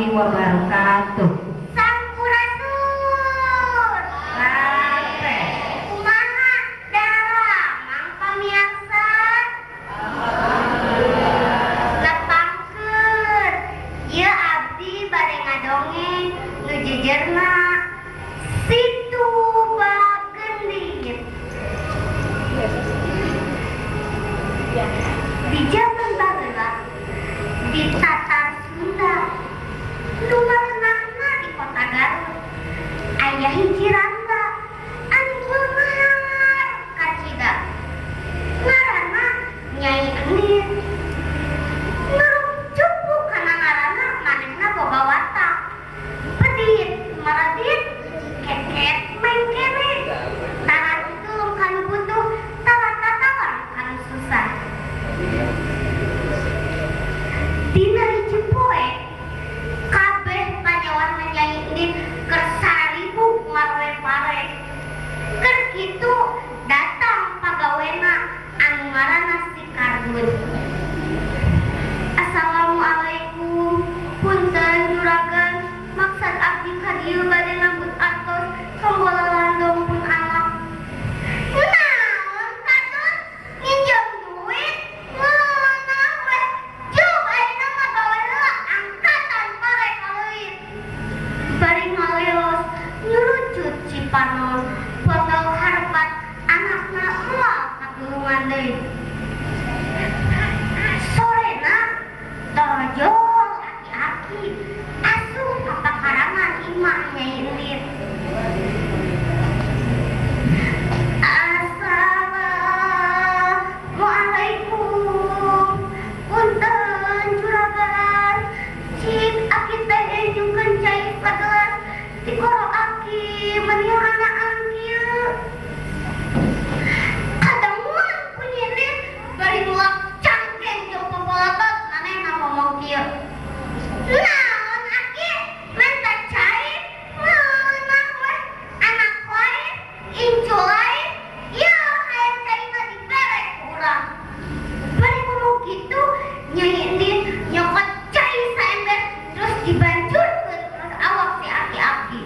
Warahmatullahi wabarakatuh. Sampurasun. Rampes. Kumaha daramang pamirsa? Nepangkeun. Ieu abdi bade ngadongeng nu jejerna Situ Bagendit. Di zaman baheula di Tatar Sunda nu marenahna di kota Garut aya hiji rangga anu beunghar kacida ngaranna Nyai Endit. Ngerup cupu kana ngaranna manehna boga watak pedit maradit keket mengkene tara tutulung kanu butuh tara tatawang kanu susah. Dina hiji poe kabeh panyawarna Nyai Endit keur saribuk maroe pare. Keur kitu datang pagawena anu ngaranna si Kardun. Assalamualaikum, punten juragan, maksad abdi ka dieu bade nambut artos kanggo lalandong pun anak. Naon Kardun nginjem duit ngeunah we juk ayeuna mah gawe heula angkatan pare kaleuit. Bari ngaleos nyurucut Cipanon potol harepat anakna moal katulungan deui. Sorena torojol aki-aki asup ka pakarangan imah Nyai Endit. Assalamualaikum, punten juragan, cik aki teh nyungkeun cai sagelas tikoro aki meuni ranaan kieu. Kadanguan ku Nyi Endit bari nulak cangkeng jeung popolotot manehna ngomong kieu. Naon aki menta cai ngeunah we anak lain incu lain ieu hayang cai mah dibere ku urang. Bari ngomong kitu Nyai Endit nyokot cai saember terus dibancurkeun terus awak si aki-aki.